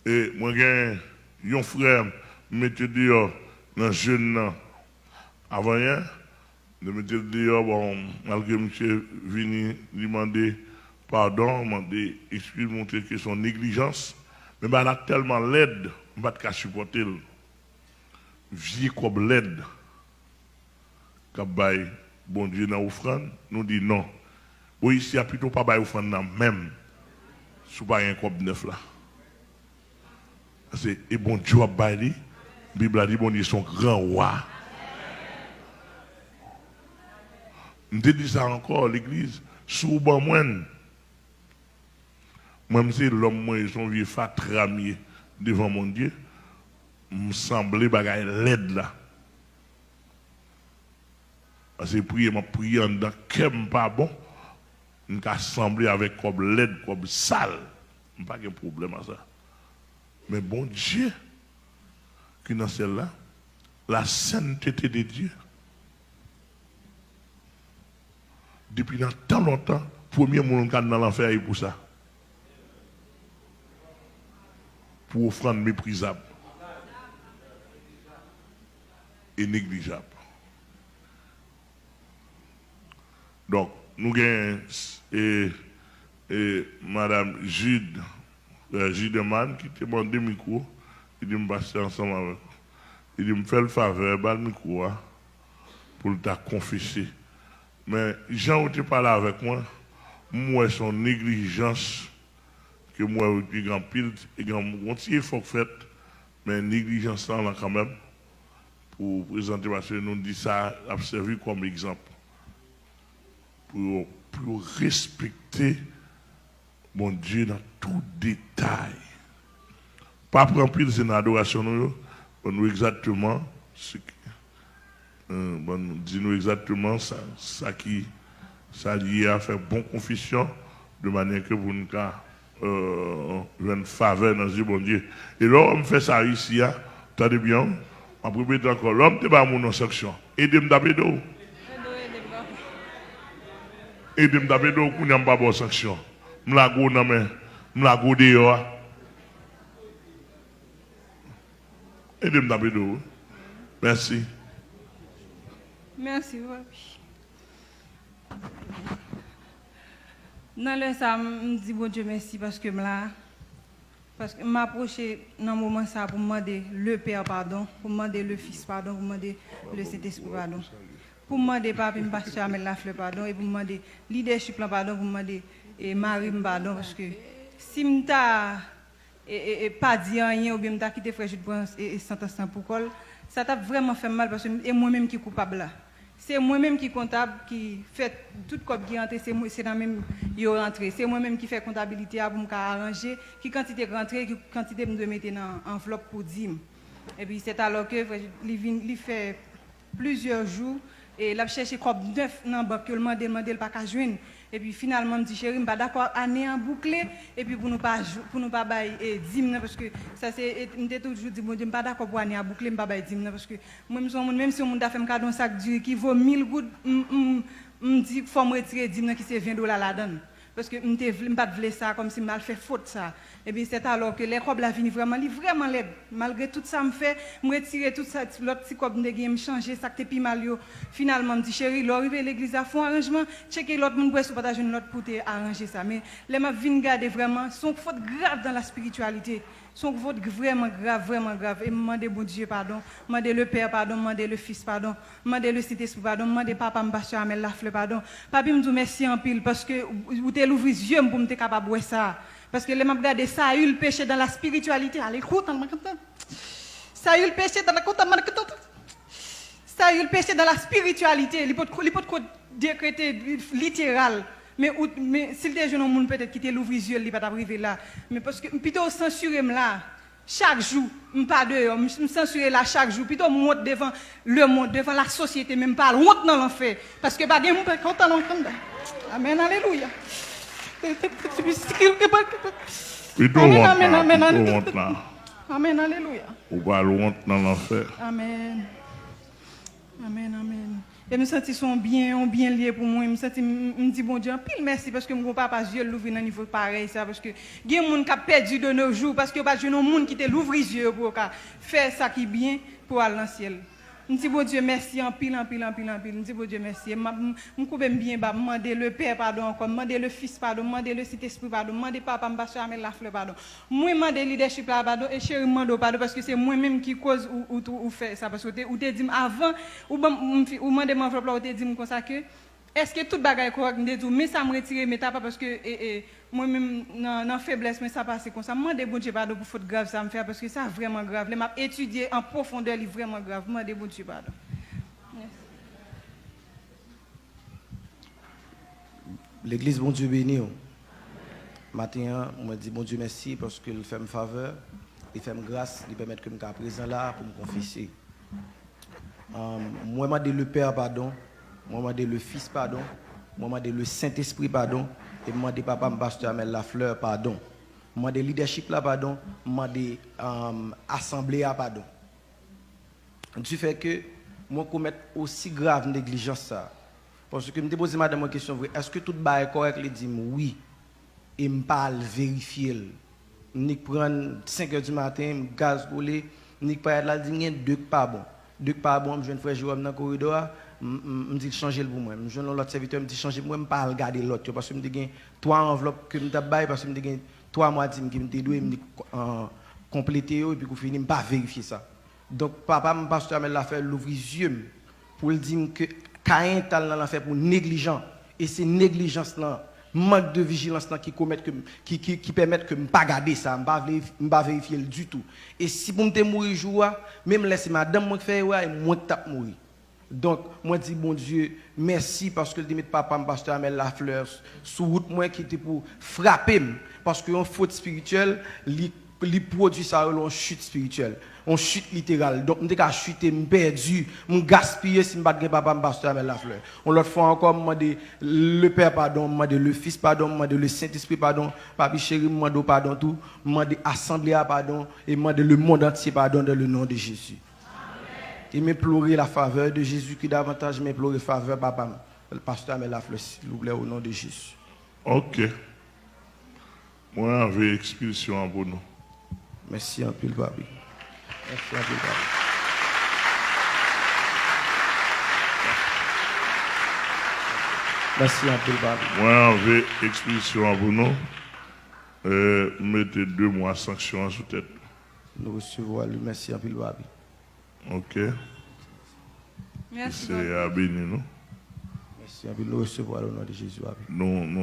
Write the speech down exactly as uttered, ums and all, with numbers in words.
E mwen gen yon frè m mete deyò nan jèn nan avanyè. M te mete l deyò, bon, malgre misye vini, li mande padon, mande eskiz, montre ke se yon neglijans. Men bagay la tèlman lèd, m pa t ka sipòte l. Vye kòb lèd k ap bay Bondye nan ofrann, nou di non. Bon, isi a pito pa bay ofrann nan menm si w pa gen kòb nèf la. Paske e Bondye w ap bay li. Bib la di Bondye se yon gran wa. M te di sa ankò, legliz, si w ban mwen l, mwen, m se lòm, mwen, se yon vye fatra m ye devan Bondye. M sanble bagay lèd la. Paske priye m ap priye anndan kè m pa bon, m ka sanble avèk kòb lèd, kòb sal. M pa gen pwoblèm a sa. Men Bondye ki nan syèl la, la sainteté de Dieu, depi nan tan lontan, premye moun k al nan lanfè a e pou sa. Pou ofrann meprizab e neglijab. Donk, nou gen e, e, Madam Jude, frè Judeman ki te mande mikwo, li di m pase ansanm avèk ou. Li di m fè l favè, ba l mikwo a pou l ta konfese. Men, jan ou te pale avèk mwen, m wè se yon neglijans ke m wè ou te gen anpil, te gen yon ti efò k fèt, men neglijans lan la kanmenm, pou prezante, paske nou di sa ap sèvi kòm egzanp pou yo, pou yo respekte Bondye nan tout detay. Pa pran anpil, se nan adorasyon nou yo, ban nou egzakteman se ki, eh, ban nou, di nou egzakteman sa, sa ki, sa l ye a, fè bon konfesyon, de manyè ke pou n ka, eh, jwenn favè nan zye Bondye. E lè w wè m fè sa isi a, tande byen, m ap repete ankò, lè w wè m te ba moun yon sanksyon, ede m t ap ede w. Ede m t ap ede w, kounye a m pa ba w sanksyon. M lage w nan men, m lage w deyò a. Ede m t ap ede w. Mèsi. Mèsi, papi. Nan lè sa, m, m di Bondye mèsi paske m la. Paske m apwoche nan moman sa pou m mande le Pè padon, pou m mande le Fis padon, pou m mande le Sentespri padon. Pou m mande papi m, pastè Amel Lafleur padon, e pou m mande lidèchip lan padon, pou m mande, e, mari m padon, paske si m ta, e, e, e, pa di anyen, oubyen m ta kite frè Jude pran, e, e, santans lan pou kò l, sa t ap vrèman fè m mal, paske e mwen menm ki koupab la. Se mwen menm ki kontab, ki fè tout kòb ki rantre, se mwen, se nan men m yo rantre. Se mwen menm ki fè kontabilite a pou m ka aranje ki kantite k rantre, ki kantite m dwe mete nan anvlòp pou dim. Epi, sètalò ke frè Jude, li vin, li fè plizyè jou, e l ap chèche kòb nèf nan bank yo, l mande, l mande, l pa ka jwenn. Epi finalman, m di, cheri, m pa dakò ane an boukle, epi pou nou pa jou-, pou nou pa bay, e, dim nan, paske sa se, e, m te toujou di Bondye, m pa dakò pou ane a boukle, m pa bay dim nan, paske mwen, m se yon moun, menm si yon moun ta fè m kado yon sak diri ki vo mil goud, m, m, m di, fò m retire dim nan ki se ven dola ladan l. Paske m te vle, m pa t vle sa, kòmsi m al fè fot sa. Epi, sètalò ke lè kòb la vini vrèman, li vrèman lèd. Malgre tout sa m fè, m retire tout sa, ti, lòt ti kòb m te genyen, m chanje sa k te pi mal yo. Finalman, m di, cheri, lè w rive legliz la, fè yon aranjman, tcheke lòt moun pou wè si w pa ta jwenn lòt pou w te aranje sa. Men, lè m ap vin gade vrèman, se yon fot grav dans la spiritualité. Se yon fot vrèman grav, vrèman grav. E m mande Bondye padon, m mande le Pè padon, m mande le Fis padon, m mande le Sentespri padon, m mande papa m, pastè Amel Lafleur padon. Papi, m di w mèsi anpil, paske ou, ou te louvri zye m pou m te kapab wè sa. Paske lè m ap gade Saül péché dans la spiritualité, ale kontan, Saül péché dans la kontan, Saül péché dans la spiritualité, li potko, li potko dekrete literal. Men ou, men si l te jwenn yon moun petèt ki te louvri zye l, li pa t ap rive la. Men paske pito w sansire m la, chak jou, m pa deyò, m, m sansire la chak jou. Pito m wont devan lemonn, devan lasosyete, men m pa al wont nan lanfè. Paske pa gen moun pa kontan nan kanda. Amèn, alelouya. Pito w wont la, pito w wont la. Amèn, alelouya. Ou pa al wont nan lanfè. Amèn. Amèn, amèn. E m santi se yon byen, yon byen li ye pou mwen. M santi m, m di Bondye anpil mèsi paske m gon papa zye l louvri nan nivo parèy sa. Paske gen moun k ap pèdi de nos jours paske yo pa t jwenn yon moun ki te louvri zye yo pou yo ka fè sa ki byen pou al nan syèl. M di Bondye mèsi anpil, anpil, anpil, anpil. M di Bondye mèsi. E m ap, m, m koube m byen ba, m mande le Père padon ankò, m mande le Fils padon, m mande le Sentespri padon, m mande papa m, pastè Amel Lafleur padon. Mwen mande lidèchip la padon e cheri m mande w padon paske se mwen menm ki koz ou, ou, ou, ou fè sa paske ou te, ou te di m avan, ou, ban m, m fi- ou mande m anvlòp la, ou te di m konsa ke èske tout bagay kòrèk, m te di w men sa m retire men ta pa paske e, e, mwen menm nan, nan feblès mwen sa pase konsa. M mande Bondye padon pou fot grav sa m fè a paske sa vrèman grav. Lè m ap etidye an pwofondè li vrèman grav. M mande Bondye padon. Mèsi. Legliz, Bondye beni w. Maten an, mwen di Bondye mèsi paske l fè m favè, li fè m gras, li pèmèt ke m ka prezan la pou m konfese. Mwen mande le Père padon, mwen mande le Fils padon, mwen mande le Sentespri padon, e m mande papa m pastè Amel Lafleur padon. M mande lidèchip la padon, m mande asanble a padon. Difè ke mwen komèt osi grav neglijans sa. Paske m te poze madanm mwen kesyon vre, èske tout bagay kòrèk? Li di m wi. E m pa al verifye l. M nik pran senk è di maten, m gaz kole, m nik parèt la, l di m gen de k pa bon. De k pa bon, m jwenn frè Jeròm nan koridò a, m, m, m di l chanje l pou mwen. M jwenn yon lòt sèvitè, m di chanje l pou mwen, m pa al gade lòt yo, paske m te gen twa anvlòp ke m t ap bay, paske m te gen twa mwa dim ke m te dwe, m nik konplete yo, epi kou fini, m pa verifye sa. Donk, papa m, pastè Amel Lafleur, louvri zye m pou l di m ke Kayen t al nan lanfè pou neglijan. E se neglijans lan, mank de vijilans lan ki komèt ke m, ki, ki, ki pèmèt ke m pa gade sa, m pa vle, m pa verifye l ditou. E si pou m te mouri jou a, menm lè se madanm mwen k fè erè a, e mwen k t ap mouri. Donk, mwen di Bondye mèsi paske l te met papa m, pastè Amel Lafleur, sou wout mwen ki te pou frape m. Paske yon fot espirityèl, li, li pwodui sa yo rele yon chit espirityèl, yon chit literal. Donk, m te ka chite, m pèdi, m gaspiye si m pa t gen papa m, pastè Amel Lafleur. Yon lòt fwa ankò, m mande le Père padon, m mande le Fils padon, m mande le Sentespri padon. Papi cheri, m mande w padon tou. M mande asanble a padon e m mande le monde entier pardon dans le nom de Jésus. Et m'implorez la faveur de Jésus qui davantage m'implorez faveur papa m, pastè Amel Lafleur, silvouplè, au nom de Jésus. Ok. Mwen anve ekspilsyon an pou nou. Mèsi anpil, papi. Mèsi anpil, papi. Mèsi anpil, papi. Mwen anve ekspilsyon an pou nou. Euh, m mete de mwa sanksyon an sou tèt nou. Nou resevwa li. Mèsi anpil, papi. Ok. Ke Seyè a beni nou. Mèsi anpil. Nou resevwa l o non de Jezi, papi. Nou, nou